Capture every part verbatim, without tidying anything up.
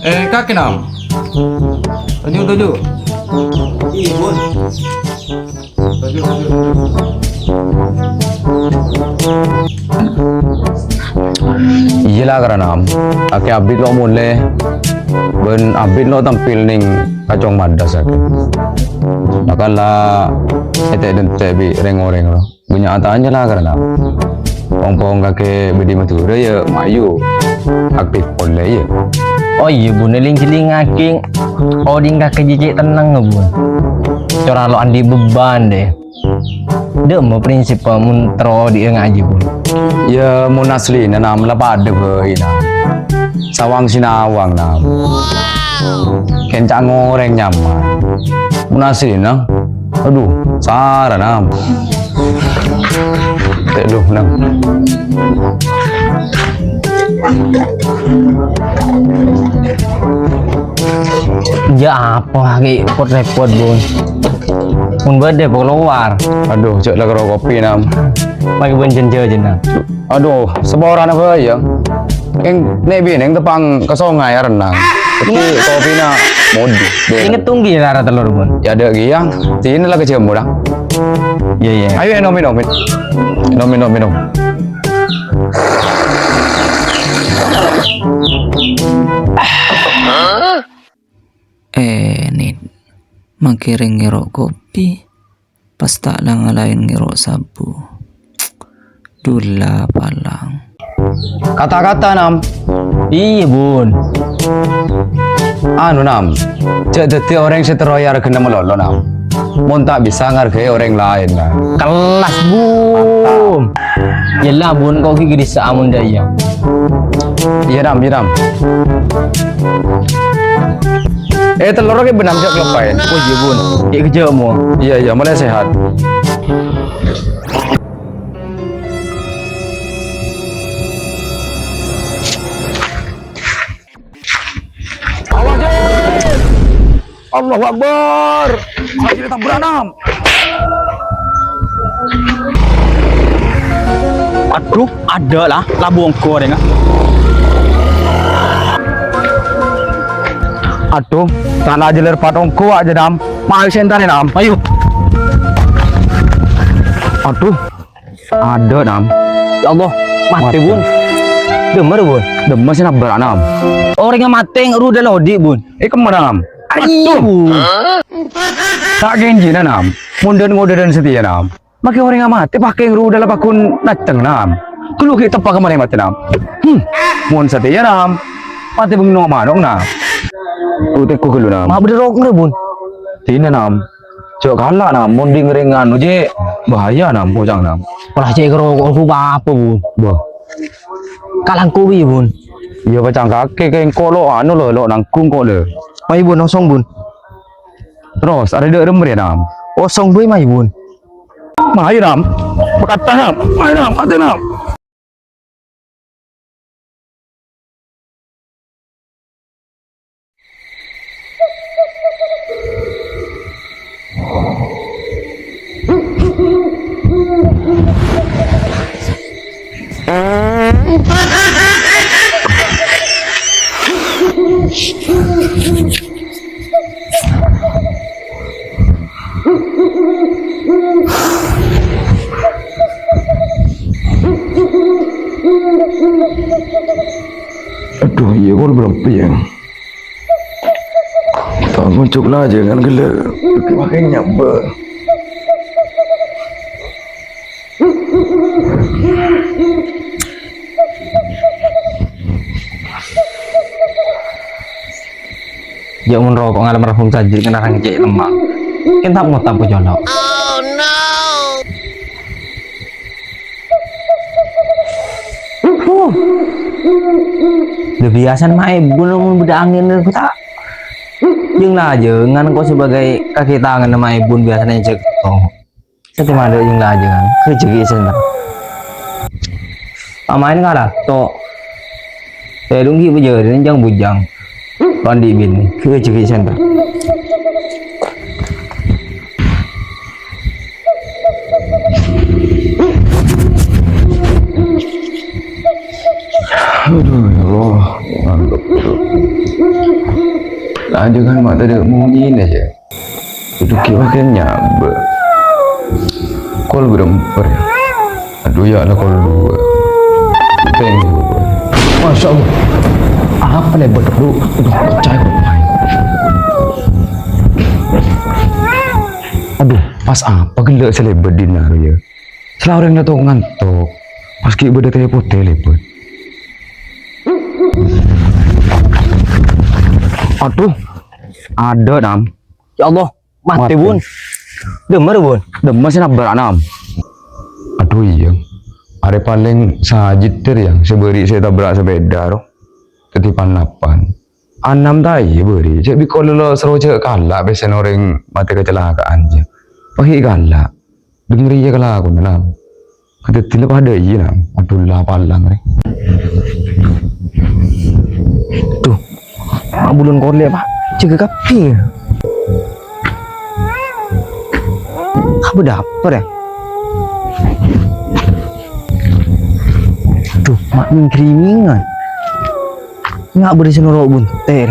Eh, kakè, Nam. Toju', toju'. Iyâ, Bun. Toju', toju', toju'. Iyâ la, karana, Nam. Kakè abit lo' molè. Bân abit lo' tampil neng kacong madâs kakè. Maka la ètè'-dentè' bi' rèng-orèng lo'. Bânnya' atanya la karana pong-pong kakè bâdâ è Madhurâ, yâ, mayu aktif polè, yâ. Oh iyâ, Bun, èling-èlingngaghi odhi'na kakè jhâ' cè' tennang, Bun. Cora lo' andi' beban, dâ. Dâ' emma prinsip mon terro odhi'na ngajhi, Bun? Yâ, mon aslina, Nam, la padâ bhâi, Nam. Sawang sinawang, Nam. Kèng ca'na orèng nyaman. Mon aslina, Adu, sara, Nam. Tè' lu, Nam. Jâ' apa lagi repot-repot, Bun? Mon bâdâ, kalowar. Adu, jhâ' la karo kopi, Nam. Lagi bân jân-jâjân, Nam. Adu, saporana bhâi, yâ. Kèng nè' binèng tepang ka songay arennang. Dhâddhi kopina modhi. Inget tunggi lara telor, Bun. Yâ, dâ' kèya. Dinah la ka jhâmo, dâ. Iyâ, iyâ. Ayo, ènom, ènom. Ènom, ènom, ènom. Eh, Nit. Mangkèrèng ngèro' kopi. Pas ta' la ngalaèn ngèro' sabu. Dula palang. Kata-kata, Nam. Iyâ, Bun. Anu, Nam. Jhâ' dhâddhi orèng sè terro èarghâna malolo, Nam. Mon ta' bisa ngarghâi orèng laèn, Nam. Kellas, Bun. Yâ la, Bun, ko' ghi' gherissa' amon dâ' iyâ. Iyâ, Nam, iyâ, Nam. Eh, telor kè bânnè jhâ' kaloppaè. Oh iyâ, Bun. Ghi' kejjhâ' mo. Iyâ, iyâ, malè sehat. Awas, Jin! Allahu Akbar! Sajid tabrak, Nam! Adu, adâ' la, labu ongghu orèngnga. Adu, ta' la jhâlâr pat ongghu ajâ, Nam. Mayu sèntarè, Nam. Ayo. Adu. Adâ', Nam. Ya Allah, matè, Bun. Dâmma, Bun. Dâmma sè nabrak, Nam. Orèngnga matè ngarudâl odi', Bun. Eh, kemma, Nam? Aduh. Ta' ghânjhâna, Nam. Mon dâ-ngodâdân satèya, Nam. Makè orèngnga matè pakè ngarudâl pakon naceng, Nam. Ghâllu ghi' teppa' ka marè matè, Nam. Hmm. Mon satèya, Nam. Matè bengno manok, Nam. Utèko ghâllu, Nam. Ma' bâdâ rok ngarè, Bun. Dinah, Nam. Jhâ' kala', Nam, mon ding rèng anu, jhâ' bahaya, Nam, pocang, Nam. Pola cè' karo ko' apa, Bun? Bâh. Kalangkong bi', Bun. Iyâ, pocang kakè, kèng ko' lo' anu, lo', lo' nanggung ko', lo'. Mayu, Bun, osong, Bun. Terros, arè dâ' remma rèya, Nam. Osong bhâi, mayu, Bun. Mayu, Nam. Pakatta, Nam. Mayu, Nam. Atè, Nam. Adu, iyâ, kol berapa ya? Ta' ngonjhuk la jhâ' kan ghellâ'. Makin nyabâ. Jhâ' mon roko' ngalem marhum Sajid kèng rèng cè' lemma. Kèng ta' mota pojolo. Huh. Lè biyasana maèbun mon bâdâ angèn, ta'. Jhâng-lajhângan ko' sabâgâi kakè tanganna maèbun biyasana èjhâk to. Sè tèmadâ jhâng-lajhângan, rejeki sènter. Pamaèn kala, to. Tèdung ghi' bâjâri jhâng-bujhâng. Pandi binè, rejeki sènter. Lanjut kan, mak, tadi mau ngene aja. Itu kiwa kan nyabek. Kol beremper. Aduh, ya Allah, kol dua. Thank you. Masya Allah. Apa lebat, Bro? Aduh, pecah kok. Aduh, pas apa gellâ' sè lebat dinna' ya? Sè la orèng ngantok. Pas ghi' bâdâ tè potè lebat. Aduh, adâ', Nam. Ya Allah, matè, Bun. Dâmma, Bun. Dâmma sè nabrak, Nam. Aduh, iyâ. Arè palèng sajit ter ya, sè bâri' sè tabrak sepeda, ro. Tetipan napan. Anam ta' iyâ bâri', cè' bi' kol lo sero cè' kala' pèssèna orèng matè kacelakaan, jâ. Paghi' kala'. Dengngèrè iyâ kalakona, Nam. Kadhâddhina padâ iyâ, Nam. Aduh, la palang, rè. Duh, abulun kolè, Pak. Jâgâ kabbhi. Apa dâpor, ya? Duh, ma' mèngkrimingan. Nga' bâdâ sè noro' bunter.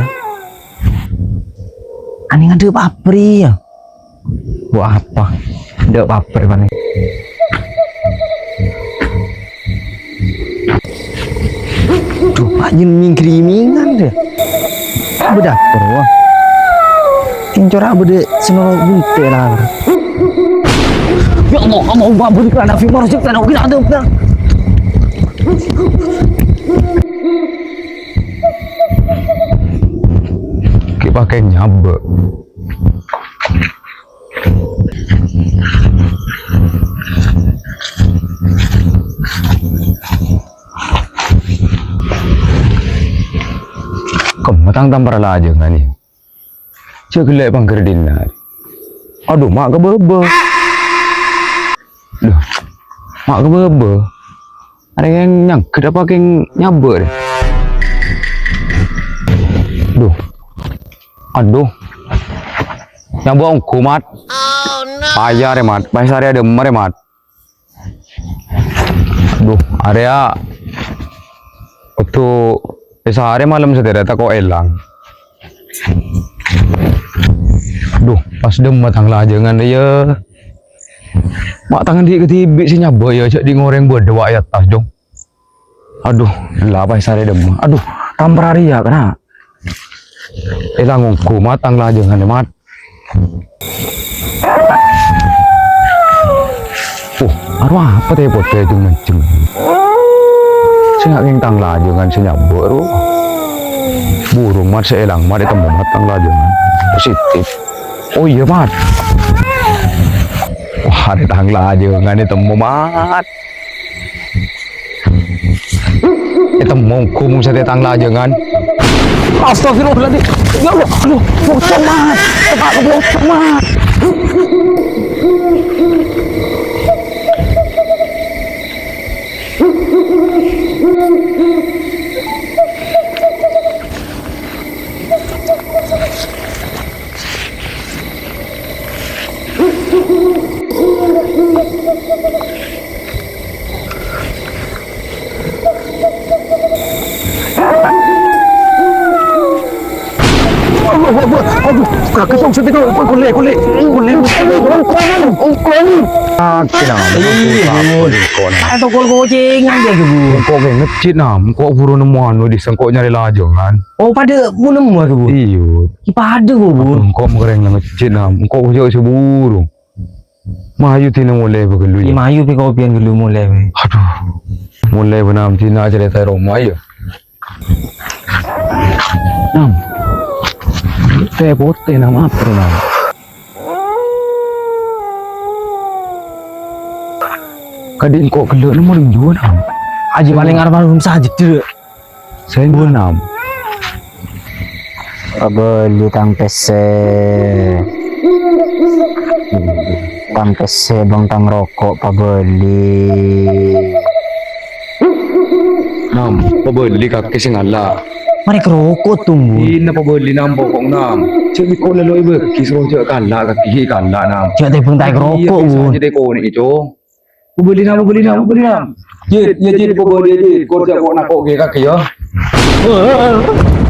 Anèng adâ' paper, ya? Bu apa? Adâ' paper panè. Duh, ma' jân mèngkrimingan, ya. Bâdâ apa, wah? Kèng cora' bâdâ sè noro' bunter, la. Ya Allah, Allahumma ampun, kana fi marjak tanah, kita ada, kita. Ki pakai nyabek. Kemetang tampar lajângan, ya. Jâ' ghellâ' pangghârdhina. Aduh, ma' kabâbâ. Loh, ma' kabâbâ. Arè nyangghât apa kèng nyabek, rè? Duh. Aduh. Nyabek ongghu, Mat. Paya, rè, Mat. Pas arè adâ' emmar, rè, Mat. Duh, arèya kodhu èsarè malem sadhâjâ tako' èlang. Duh, pas dâmma tang lajângan, yâ. Ma' tangan dhi' kadhibi' sè nyabek, yâ, jâ' dhi' ngorèng bâdâ wa' è attas, Jong. Aduh, la pas èsarè dâmma. Aduh, tamprari, yâ, kèna. Èlang ongghu, Mat, tang lajângan, Mat. Oh, arowa apa tè potè jeng-menjeng? Sè nga' kèng tang lajângan sè nyabek, ro. Burung, Mat, sè èlang, Mat, ètemmo, Mat, tang lajângan. Positif. Oh iyâ, Mat. Wah, arè tang lajângan ètemmo, Mat. Ètemmo ongghu mong satèya tang lajângan. Astagfirullahaladzim. Ya Allah, aduh, pocong, Mat. Tepak ke pocong, Mat. Allahu Akbar. Aduh, kakè tong sèttong. Kolè, kolè, kolè. Kakè, Nam. Iya. Aduh, kol kucingan dia, Bu. Engko' kè ngejjit, Nam. Engko' buru nemmo anu, di sengko' nyarè lajângan. Oh, padâ Bu nemmo, Bu? Iyâ. Ki padâ, Bu, Bu. Engko' mengkereng nang ngejjit, Nam. Engko' ojo sè buru. Mayu dina molè bâ ghâllu, yâ. Mayu pè kopiyan ghâllu molè, wè. Aduh. Molè bâ, Nam, dina carèta è roma, yâ. Nam. Tè potè, Nam, apa, Nam? Kadhi engko' ghellâ' nemmo rèng jhuwâ, Nam. Aji palèng arep-arep sajjhâ. Sèngko', Nam. Pabâli tang pèssè. Tang pèssè bân tang roko' pabâli. Nam, pabâli kakè sè ngala'. Marè ka roko' tong, Bu. Ina pabâli, Nam, pokok, Nam. Jhâ' bi' kok lèlo' èbâghi, soro jhâ' kala' kakè, kala', Nam. Jhâ' tèbhâng taè ka roko', Bu. Jhâ' tèkonè', Cong. Pabâli, Nam, pabâli, Nam, pabâli, Nam. Jit, ya, Jit, pabâli, Jit. Kok jhâ' kok nako' kakè, ya. Wah.